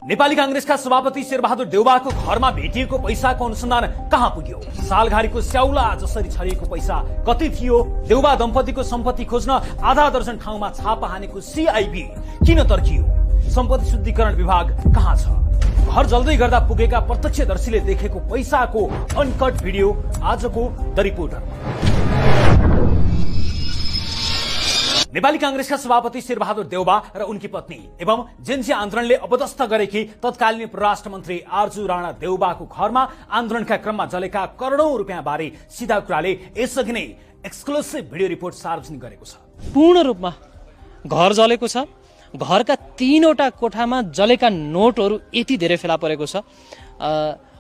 नेपाली कांग्रेसका सभापति शेरबहादुर देउवाको घरमा भेटिएको पैसाको अनुसन्धान कहाँ पुग्यो? सालघारीको स्याउला जसरी छरिएको पैसा कति थियो? देउवा दम्पतिको सम्पत्ति खोज्न आधा दर्जन ठाउँमा छापा हानेको सीआईबी किन तर्कियो? सम्पत्ति शुद्धिकरण विभाग कहाँ छ? घर जल्दै गर्दा पुगेका प्रत्यक्षदर्शीले देखेको पैसाको अनकट भिडियो आजको द रिपोर्टर। नेपाली कांग्रेसका सभापति शेरबहादुर देउवा र उनकी पत्नी एवं जेन्जी आन्दोलनले अपदस्थ गरेकी तत्कालीन परराष्ट्र मन्त्री आर्जु राणा देउवाको घरमा आन्दोलनका क्रममा जलेका करोडौं रुपियाँ बारे सिधा कुराले यसअघि नै एक्सक्लुसिभ भिडियो रिपोर्ट सार्वजनिक गरेको छ। पूर्ण रूपमा घर जलेको छ। घरका 3वटा कोठामा जलेका नोटहरू यति धेरै फेला परेको छ।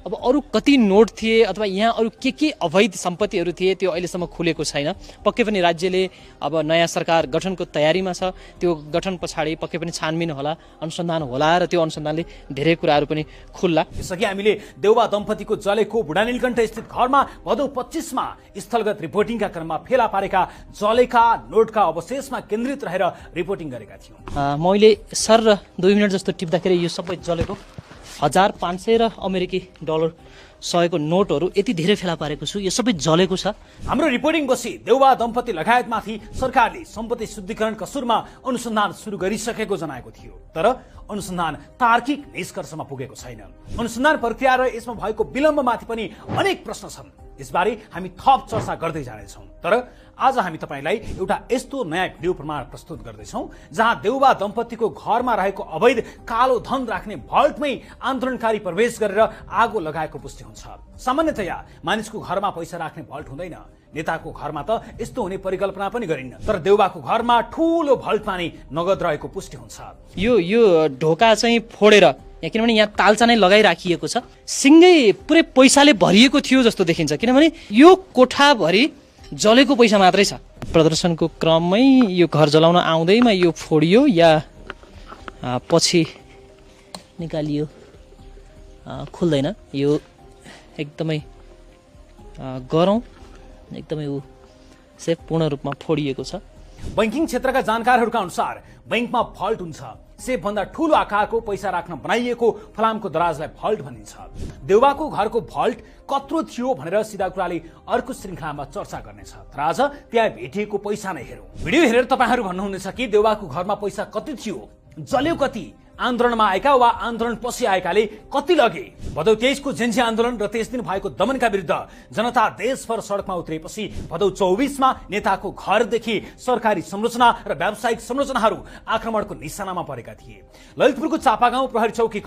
अब अरू कति नोट थिए अथवा यहाँ अरू के अवैध सम्पत्तिहरू थिए त्यो अहिलेसम्म खुलेको छैन। पक्कै पनि राज्यले अब नयाँ सरकार गठनको तयारीमा छ। त्यो गठन पछाडि पक्कै पनि छानबिन होला, अनुसन्धान होला र त्यो अनुसन्धानले धेरै कुराहरू पनि खुल्ला। यसअघि हामीले देउवा दम्पतिको जलेको बुढानीलकण्ठ स्थित घरमा भदौ 25 मा स्थलगत रिपोर्टिङका क्रममा फेला पारेका जलेका नोटका अवशेषमा केन्द्रित रहेर रिपोर्टिङ गरेका थियौँ। मैले सर 2 मिनट जस्तो टिप्दाखेरि यो सबै जलेको 1500 र अमेरिकी डलर 100 को नोटहरू यति धेरै फेला पारेको छु। यो सबै जलेको छ। हाम्रो रिपोर्टिङ पछि देउवा दम्पति लगायतमाथि सरकारले सम्पत्ति शुद्धिकरण कसुरमा अनुसन्धान सुरु गरिसकेको जनाएको थियो। तर अनुसन्धान तार्किक निष्कर्षमा पुगेको छैन। अनुसन्धान प्रक्रिया र यसमा भएको विलम्बमाथि पनि अनेक प्रश्न छन्। यसबारे हामी थप चर्चा गर्दै जानेछौँ। तर आज हामी तपाईलाई एउटा यस्तो नयाँ भिडियो प्रमाण प्रस्तुत गर्दैछौँ जहाँ देउवा दम्पतिको घरमा रहेको अवैध कालो धन राख्ने भल्टमै आन्दोलनकारी प्रवेश गरेर आगो लगाएको पुष्टि हुन्छ। सामान्यतया मानिसको घरमा पैसा राख्ने भल्ट हुँदैन। नेताको घरमा त यस्तो हुने परिकल्पना पनि गरिन्न। तर देउवाको घरमा ठूलो भल्टमा नै नगद रहेको पुष्टि हुन्छ। यो ढोका चाहिँ फोडेर किनभने यहाँ तालचा नै लगाइराखिएको छ। सिङ्गै पुरै पैसाले भरिएको थियो जस्तो देखिन्छ। किनभने यो कोठाभरि जलेको पैसा मात्रै छ। प्रदर्शनको क्रममै यो घर जलाउन आउँदैमा यो फोडियो या पछि निकालियो खुल्दैन। यो एकदमै गरौँ एकदमै सेफ पूर्ण रूपमा फोडिएको छ। बैंकिङ क्षेत्रका जानकारहरूका अनुसार बैंकमा भल्ट हुन्छ। सेफ भन्दा ठूलो आकारको पैसा राख्न बनाइएको फलामको दराजलाई भल्ट भनिन्छ। देउवाको घरको भल्ट कत्रो थियो भनेर सिधा कुराले अर्को श्रृङ्खलामा चर्चा गर्नेछ। तर आज त्यहाँ भेटिएको पैसा नै हेरौँ। भिडियो हेरेर तपाईहरू भन्नुहुनेछ कि देउवाको घरमा पैसा कति थियो, जल्यो कति, आन्दोलनमा आएका वा आन्दोलन पछि आएकाले कति लगे? भदौ 23 को जेन्जी आन्दोलन र त्यस दिन भएको दमनका विरुद्ध जनता देशभर सडकमा उत्रेपछि भदौ 24 मा नेताको घरदेखि सरकारी संरचना र व्यावसायिक संरचनाहरू आक्रमणको निशानामा परेका थिए। ललितपुरको चापागाउँ प्रहरी चौकी